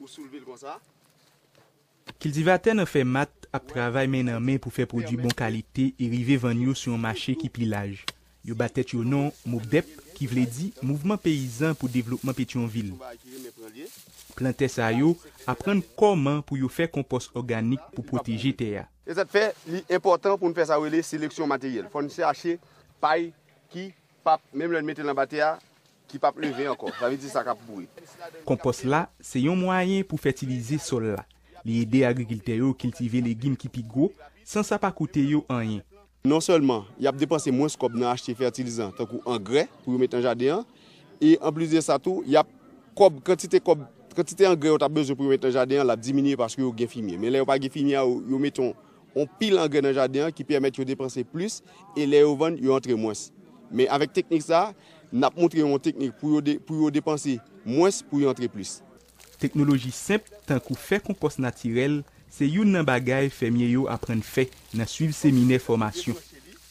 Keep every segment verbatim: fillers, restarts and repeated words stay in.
Ou soulve l konsa. Kiltivatè nan Fèmat ap travay men nan men pou fè pwodui bon kalite e rive vann yo sou yon mache ki pi laj. Yo ba tèt yo non MOPDEP, ki vle di Mouvman Peyizan pou Devlopman Petyonvil. Plantè sa yo aprann kòman pou yo fè konpòs òganik pou pwoteje tè a. E sa k fè li enpòtan pou n fè sa yo rele seleksyon materyèl. Fò n chache pay ki p ap, menm lè n mete l anba tè a, ki p ap leve ankò. Sa vle di sa k ap boure. Konpòs la se yon mwayen pou fètilize sòl la. Li ede agrikiltè yo kiltive legim ki pi gwo, san sa pa koute yo anyen. Non sèlman y ap depanse mwens kòb nan achte fètilizan, tankou angrè, pou yo met nan jaden an, e anplis de sa tou, y ap kòb, kantite kòb, kantite angrè yo t ap bezwen pou yo met nan jaden an, l ap diminye paske yo gen fimye. Men lè yo pa gen fimye a, yo, yo mete yon, yon pil angrè nan jaden an ki pèmèt yo depanse plis, e lè yo vann, yo antre mwens. Men avèk teknik sa a, n ap montre yo yon teknik pou yo de-, pou yo depanse mwens, pou yo antre plis. Teknoloji senp, tankou fè konpòs natirèl, se youn nan bagay fèmye yo aprann fè nan swiv seminè fòmasyon.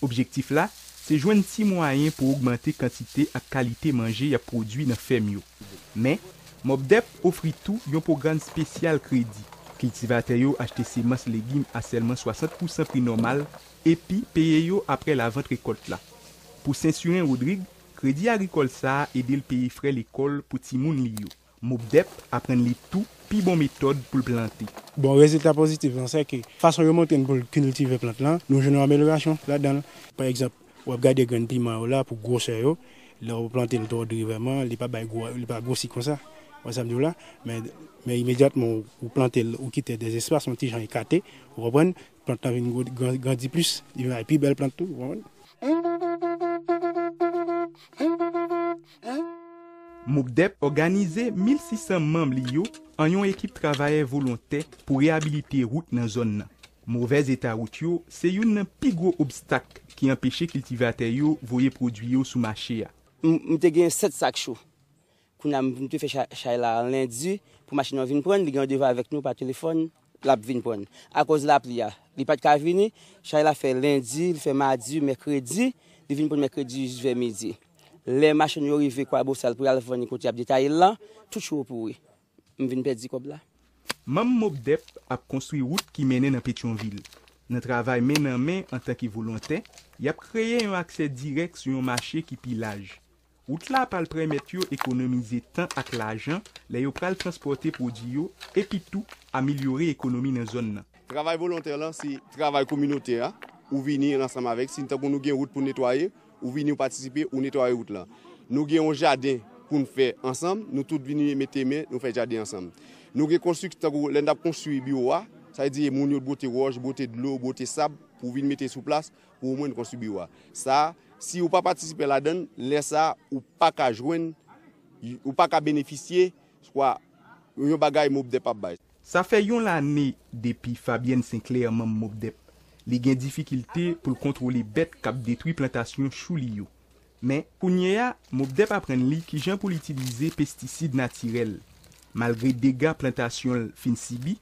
Objektif la, se jwenn ti mwayen pou ogmante kantite ak kalite manje y ap pwodui nan fèm yo. Men, MOPDEP ofri tou yon pwogram espesyal kredi. Kiltivatè yo achte semans legim a sèlman swasant pousan pri nòmal, epi peye yo apre lavant rekòt la. Pou Sensiren Rodrig, kredi agrikòl sa a ede l peye frè lekòl pou timoun li yo. MOPDEP aprann li tou pi bon metòd pou l plante. Bon, rezilta pozitif lan, se ke fason yo montre n pou l kiltive plant lan, nou jwenn yon amelyorasyon ladan l. Pa egzanp, w ap gade grenn piman yo la pou gwosè yo, lè w plante l twò dri vrèman, li pa bay gwo, li pa gwosi konsa. Wè sa m di w la? Men, men imedyatman w, w plante l, ou kite de espas, yon ti jan ekate, ou konprann? Plant lan vin gwo, gran-, grandi plis, li vin bay pi bèl plant tou, ou konprann? MOPDEP òganize mil sis san manm li yo an yon ekip travayè volontè pou reyabilite wout nan zòn nan. Movèz eta wout yo se youn nan pi gwo obstak ki anpeche kiltivatè yo voye pwodui yo sou mache a. M, m te gen sèt sak cho. Kounye a, m te fè cha-, chay la lendi pou machin nan vin pran l, li gen randevou avèk nou pa telefòn, l ap vin pran l. Akòz lapli a, li pa t ka vini, chay la fè lendi, li fè madi, mèkredi, li vin pran l mèkredi jis vè midi. Lè machin yo rive Kwabosal pou y al vann li kote y ap detaye l lan, tout cho yo pouri. M vin pèdi kòb la. Manm MOPDEP ap konstwi wout ki mennen nan Petyonvil. Nan travay men nan men antanke volontè, y ap kreye yon aksè dirèk sou yon mache ki pi laj. Wout la pral pèmèt yo ekonomize tan ak lajan lè yo pral transpòte pwodui yo, epi tou amelyore ekonomi nan zòn nan. Travay volontè lan se travay kominotè a, ou vini ansanm avèk, si tankou nou gen wout pou netwaye, ou vini, ou patisipe, ou netwaye wout lan. Nou gen yon jaden pou n fè ansanm, nou tout vini mete men, nou fè jaden ansanm. Nou gen konstriksyon, tankou lè n ap konstwi biwo a, sa vle di moun yo bwote wòch, bwote dlo, bwote sab, pou vin mete sou plas, pou omwen n konstwi biwo a. Sa, si ou pa patisipe ladan l, lè sa, ou pa ka jwenn, ou pa ka benefisye, swa yon bagay MOPDEP ap bay. Sa fè yon lane depi Fabienne Sinclair, manm MOPDEP. Li gen difikilte pou l kontwole bèt k ap detwi plantasyon chou li yo. Men, kounye a, MOPDEP aprann li kijan pou l itilize pestisid natirèl. Malgre dega plantasyon l fin sibi,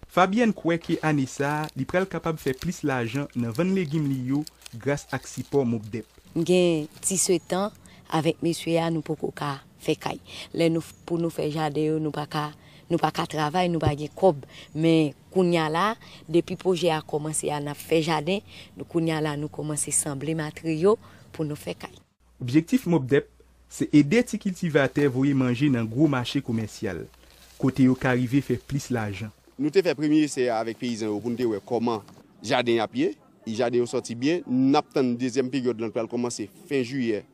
Fabienne kwè ke ane sa a, li pral kapab fè plis lajan nan vann legim li yo gras ak sipò MOPDEP. M gen disèt an avèk mesye a, nou poko ka fè kay. Lè nou, pou nou fè jaden yo, nou pa ka, nou pa ka travay, nou pa gen kòb. Men kounye a la, depi pwojè a kòmanse a, n ap fè jaden. Nou, kounye a la, nou kòmanse sanble materyo pou nou fè kay. Objektif MOPDEP se ede ti kiltivatè voye manje nan gwo mache komèsyal, kote yo ka rive fè plis lajan. Nou te fè premye esè a avèk peyizan yo pou n te wè kòman jaden ap ye. E jaden yo sòti byen. N ap tann dezyèm peryòd lan pral kòmanse fen jiyè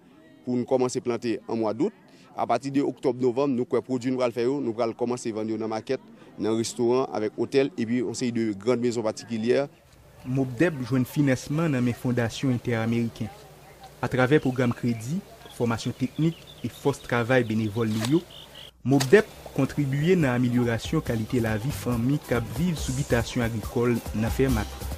pou n kòmanse plante an mwa dout. Apati de oktòb, novanm, nou kwè pwodui n pral fè yo, nou pral kòmanse vann yo nan makèt, nan restoran, avèk otèl, epi yon seri de grann mezon patikilyè. MOPDEP jwenn finansman nan men Fondasyon Entè-Ameriken. Atravè pwogram kredi, fòmasyon teknik e fòs travay benevòl li yo, MOPDEP kontribiye nan amelyorasyon kalite lavi fanmi k ap viv sou bitasyon agrikòl nan Fèmat.